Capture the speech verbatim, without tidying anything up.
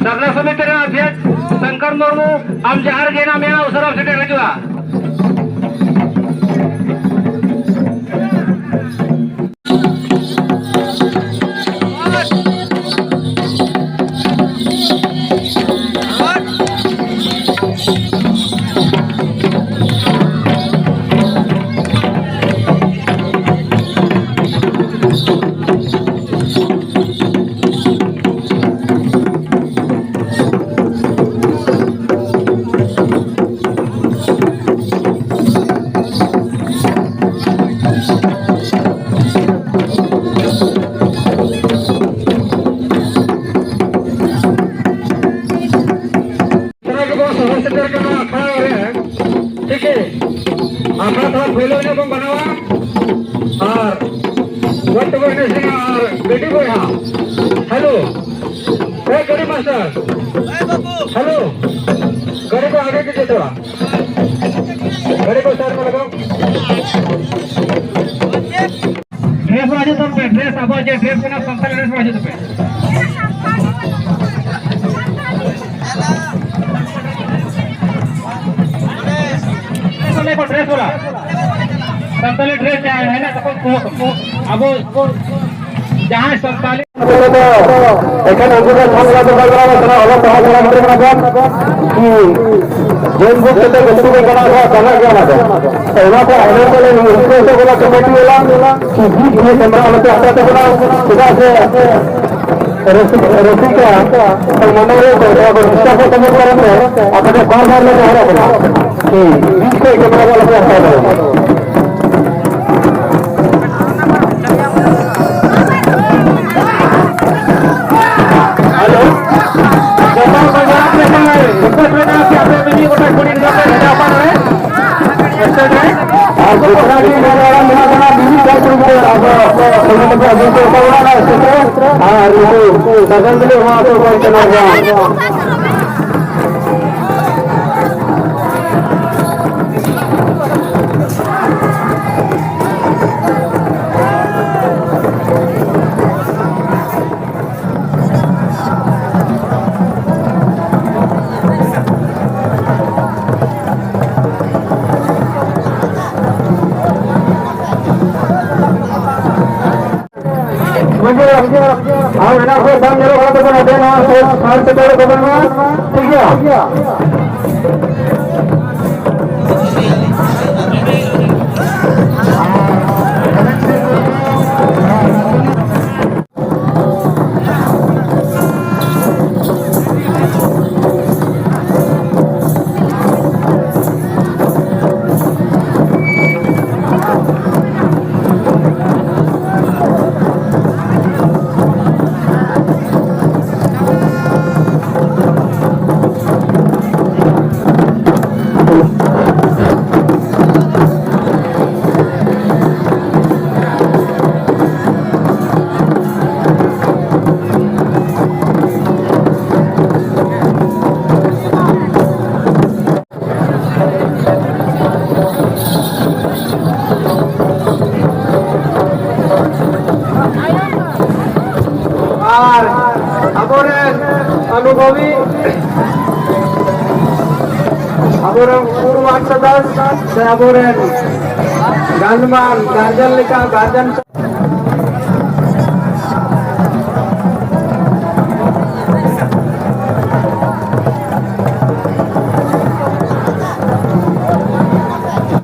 ᱥᱟᱨᱱᱟ ᱥᱚᱢᱤᱛᱤ ᱨᱮᱱ ᱚᱫᱷᱭᱚᱠᱥ ᱥᱚᱝᱠᱚᱨ ᱢᱩᱨᱢᱩ, ᱟᱢ ᱡᱟᱦᱟᱸ ᱨᱮᱜᱮ ᱦᱮᱱᱟᱜ ᱢᱮᱭᱟ, ᱩᱥᱟᱹᱨᱟᱢ ᱥᱮᱴᱮᱨ ᱦᱤᱡᱩᱜᱼᱟ᱾ ᱥᱟᱱᱟᱢ ᱜᱮᱵᱚᱱ ᱥᱚᱦᱚᱨ ᱥᱮᱴᱮᱨ ᱠᱟᱱᱟ ᱟᱠᱷᱲᱟ ᱨᱮ᱾ ᱴᱷᱤᱠ ᱜᱮ, ᱟᱠᱷᱲᱟ ᱛᱷᱚᱲᱟ ᱯᱳᱭᱞᱳ ᱧᱚᱜ ᱵᱚᱱ ᱵᱮᱱᱟᱣᱟ᱾ ᱟᱨ ᱜᱚᱴ ᱛᱮᱵᱚᱱ ᱮᱱᱮᱡ ᱥᱮᱨᱮᱧᱟ᱾ ᱟᱨ ᱜᱟᱹᱰᱤ ᱵᱚᱭᱦᱟ, ᱦᱮᱞᱳ, ᱮ ᱜᱟᱹᱰᱤ ᱢᱟᱥᱴᱟᱨ, ᱦᱮᱞᱳ, ᱜᱟᱹᱰᱤ ᱠᱚ ᱟᱜᱮ ᱠᱤᱡᱤᱭᱮ ᱛᱷᱚᱲᱟ, ᱜᱟᱹᱰᱤ ᱠᱚ ᱥᱟᱭᱤᱰ ᱢᱮ ᱞᱟᱜᱟᱣ᱾ ᱰᱨᱮᱥ ᱵᱟᱝ ᱦᱤᱡᱩᱜ ᱛᱟᱯᱮ, ᱰᱨᱮᱥ, ᱟᱵᱚᱣᱟᱜ ᱡᱮ ᱰᱨᱮᱥ ᱢᱮᱱᱟᱜᱼᱟ, ᱥᱟᱱᱛᱟᱲᱤ ᱰᱨᱮᱥ ᱵᱟᱝ ᱦᱤᱡᱩᱜ ᱛᱟᱯᱮ᱾ ᱰᱨᱮᱥ ᱵᱟᱞᱟ ᱠᱚ, ᱰᱨᱮᱥ ᱵᱟᱞᱟ᱾ ᱥᱟᱱᱛᱟᱲᱤ ᱰᱨᱮᱥ ᱡᱟᱦᱟᱸᱭ ᱦᱮᱱᱟᱜ ᱛᱟᱠᱚ, ᱩᱱᱠᱩ ᱦᱚᱸ, ᱟᱵᱚ ᱡᱟᱦᱟᱸᱭ ᱥᱟᱱᱛᱟᱲᱤ ᱮᱠᱷᱟᱱ ᱩᱱᱠᱩ ᱫᱚ ᱥᱟᱱᱛᱟᱲ ᱫᱚ ᱵᱟᱝ ᱠᱟᱱᱟ, ᱚᱞᱚᱜ ᱯᱟᱲᱦᱟᱜ ᱠᱟᱱᱟ ᱜᱤᱫᱽᱨᱟᱹ ᱠᱟᱱᱟ ᱵᱚᱱ᱾ ᱠᱤ ᱡᱮᱱ ᱵᱩᱠ ᱠᱟᱛᱮ ᱜᱟᱹᱞᱛᱤ ᱫᱚ ᱠᱟᱱᱟ, ᱟᱵᱚᱣᱟᱜ ᱪᱟᱞᱟᱜ ᱜᱮᱭᱟ ᱚᱱᱟ ᱫᱚ᱾ ᱛᱚ ᱚᱱᱟ ᱠᱚ ᱟᱭᱢᱟ ᱠᱚ ᱞᱮ ᱨᱤᱠᱣᱮᱥᱴ ᱠᱟᱱᱟ ᱠᱚᱢᱤᱴᱤ ᱵᱟᱞᱟ ᱠᱤ ᱵᱤᱪ ᱨᱮ ᱠᱮᱢᱨᱟ ᱟᱞᱚ ᱯᱮ ᱦᱟᱛᱟᱣ ᱛᱟᱵᱚᱱᱟ, ᱪᱮᱫᱟᱜ ᱥᱮ ᱨᱚᱥᱤ-, ᱨᱚᱥᱤᱠᱟ ᱥᱮ ᱢᱚᱱᱚᱨᱚᱧᱡᱚᱱ ᱠᱚ ᱛᱷᱚᱲᱟ ᱠᱚ ᱰᱤᱥᱴᱟᱨᱵᱚᱜ ᱛᱟᱵᱚᱱ ᱠᱟᱨᱚᱱ ᱛᱮ ᱟᱯᱮ ᱴᱷᱮᱱ ᱵᱟᱨ ᱵᱟᱨ ᱞᱮ ᱱᱮᱦᱚᱨᱚᱜ ᱠᱟᱱᱟ ᱠᱤ ᱵᱤᱪ ᱠᱷᱚᱱ ᱠᱮᱢᱨᱟ ᱠᱚ ᱟᱞᱚ ᱯᱮ ᱦᱟᱛᱟᱣ ᱛᱟᱵᱚᱱᱟ᱾ ᱦᱮᱞᱳ, ᱡᱚᱛᱚ ᱦᱚᱲ ᱠᱚ ᱡᱚᱦᱟᱨ ᱜᱮ, ᱨᱤᱠᱣᱮᱥᱴ ᱢᱮᱱᱟᱜᱼᱟ ᱠᱤ ᱟᱯᱮ ᱢᱤᱢᱤᱫ ᱜᱚᱴᱟᱝ ᱠᱩᱲᱤ ᱜᱤᱫᱽᱨᱟᱹ ᱯᱮ ᱵᱷᱮᱡᱟ ᱠᱚᱣᱟ ᱱᱚᱰᱮ ᱥᱴᱮᱡᱽ ᱨᱮ᱾ ᱟᱨ ᱫᱚᱥᱨᱟ ᱫᱤᱱ ᱨᱮ ᱢᱮᱱᱟᱜ ᱵᱚᱱᱟ ᱵᱤᱵᱤ ᱪᱟᱥ ᱨᱩᱯ ᱨᱮ, ᱟᱵᱚ ᱥᱚᱢᱚᱭ ᱠᱟᱛᱮ ᱟᱹᱜᱩ ᱦᱚᱴᱚ ᱠᱟᱜ ᱵᱚᱱᱟ ᱱᱚᱣᱟ ᱥᱴᱮᱡᱽ ᱨᱮ᱾ ᱟᱨ ᱱᱩᱠᱩ ᱥᱟᱥᱚᱱ ᱫᱚᱞᱤᱭᱟᱹ ᱦᱚᱸ ᱟᱠᱚ ᱠᱚ ᱪᱟᱞᱟᱣ ᱠᱚᱣᱟ᱾ ᱟᱨ ᱮᱱᱟᱝ ᱠᱷᱚᱱ ᱵᱟᱝ ᱧᱮᱞᱚᱜ ᱠᱟᱱ ᱛᱟᱵᱚᱱᱟ, ᱫᱮᱱ ᱱᱚᱣᱟ ᱥᱟᱭᱤᱰ ᱥᱮᱴᱮᱨ ᱛᱟᱵᱚᱱ ᱢᱟ᱾ ᱴᱷᱤᱠ ᱜᱮᱭᱟ᱾ ᱟᱨ ᱟᱵᱚᱨᱮᱱ ᱚᱱᱩᱵᱷᱚᱵᱤ, ᱟᱵᱚᱨᱮᱱ ᱯᱩᱨᱵᱟᱝᱥᱚᱫᱚᱨ ᱥᱮ ᱟᱵᱚᱨᱮᱱ ᱜᱟᱱᱰᱢᱟᱱ ᱜᱟᱨᱡᱮᱱ ᱞᱮᱠᱟ ᱜᱟᱨᱡᱮᱱ